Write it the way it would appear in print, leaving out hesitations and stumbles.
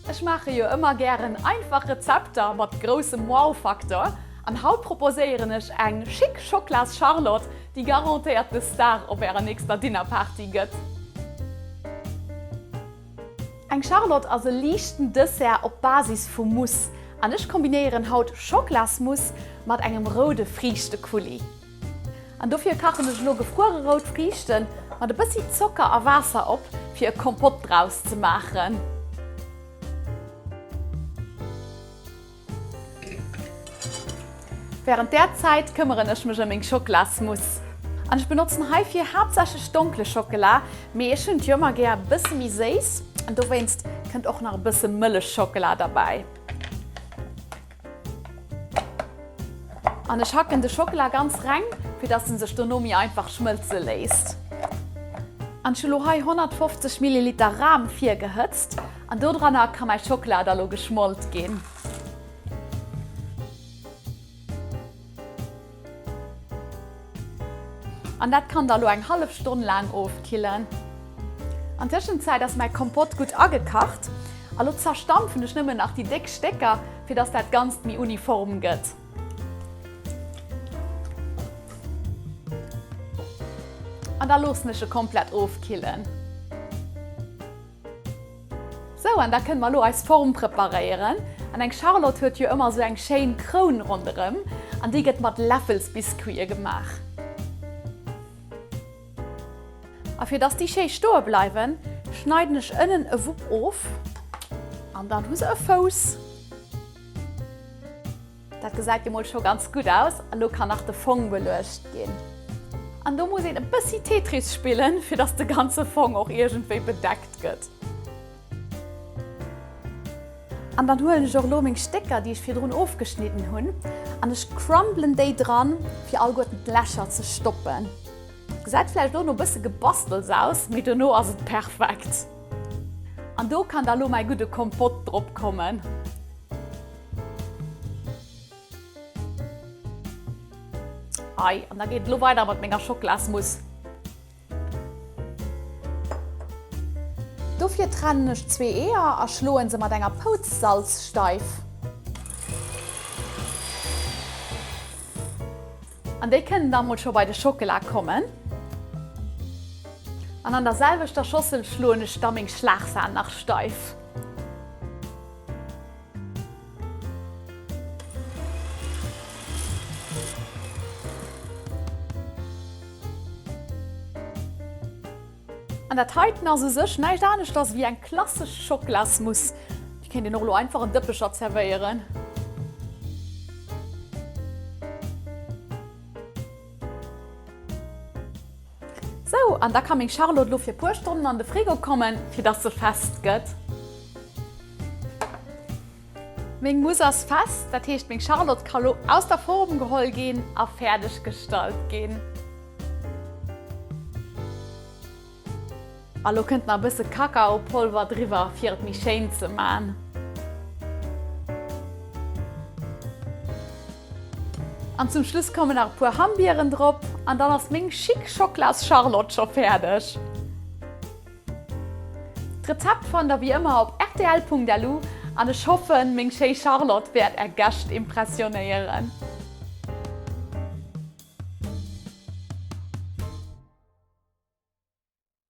Ech maache jo ëmmer gären einfach Rezepter mat groussem Wow-Faktor an haut proposéieren ech eng chic Schoklas-Charlotte, déi garantéiert de Star op ärer nächster Dinnerparty gëtt. Eng Charlotte ass e liichten Dessert op Basis vu Mousse an ech kombinéieren haut Schoklasmousse mat engem roude Friichtekulli. An dofir kachen ech elo gefruere rout Friichten mat e bëssi Zocker a Waasser op, fir e Kompott draus ze maachen. Wärend där Zäit këmmeren ech mech ëm meng Schoklasmousse. An ech benotzen heifir haaptsächlech donkle Schockela, mee ech hunn et jo ëmmer gär e bësse méi séiss an dowéinst kënnt och nach e bësse Mëllechschockela derbäi. An ech hacken de Schockela ganz reng, fir dass en sech dono méi einfach schmëlze léisst. An ech hu lo hei 150 Milliliter Ram virgehëtzt an dodranner ka mäi Schockela da lo geschmolt ginn. An dat kann da lo eng hallef Stonn laang ofkillen. An Tëschenzäit ass mäi Kompott gutt agekacht a lo zerstampfen ech nëmmen nach déi déck Stécker, fir dass dat Ganzt méi uniform gëtt. An da loossen ech e komplett ofkillen. Sou, an da kënne mer elo eis Form preparéieren. An eng Charlotte huet jo ëmmer sou eng schéin Kroun ronderëm an déi gëtt mat Läffelsbiscuite gemaach. A fir dass déi schéi stoe bleiwen, schneiden ech ënnen e Wupp of an dann hu se e Fouss. Dat gesäit jo mol scho ganz gutt aus. Elo kann nach de Fong beluecht ginn. An do muss een e bëssi Tetris spillen, fir dass de ganze Fong och iergendwéi bedeckt gëtt. An dann huelen ech och elo meng Stécker, déi ech virdrun ofgeschnidden hunn, an ech crumblen déi dran, fir alleguerten d'Lächer ze stoppen. Gesäit vläicht elo no bësse Gebastels aus, mee dono ass et perfekt. An do kann da lo mäi gudde Kompott drop kommen. Ei, an da geet et elo weider mat menger Schoklasmousse. Dofir trennen ech zwee Eeër a schloen se mat enger Pouz Salz steif. An déi kënnen da mol scho bei de Schockela kommen. An an der selwechter Schossel schloen ech da meng Schlagsahn nach steif. An dat heiten ass u sech näischt aneschters wéi eng klassesch Schockelasmousse. Déi kéint een och elo einfach en Dëppecher zerwéieren. Sou, an da ka meng Charlotte elo fir puer Stonnen an de Frigo kommen, fir dass se fest gëtt. Meng Mousse ass fest, dat heescht meng Charlotte ka lo aus der Form geholl ginn a fäerdeg gestallt ginn. A lo kënnt nach e bësse Kakaopolver driwwer fir et méi schéin ze man. An zum Schluss kommen nach e puer Hammbieren drop an dann ass meng chic Schoklas Charlotte scho fäerdeg. D'Rezept fannt der wéi ëmmer op rtl.lu an ech hoffen meng schéi Charlotte wäert är Gäscht impressionéieren.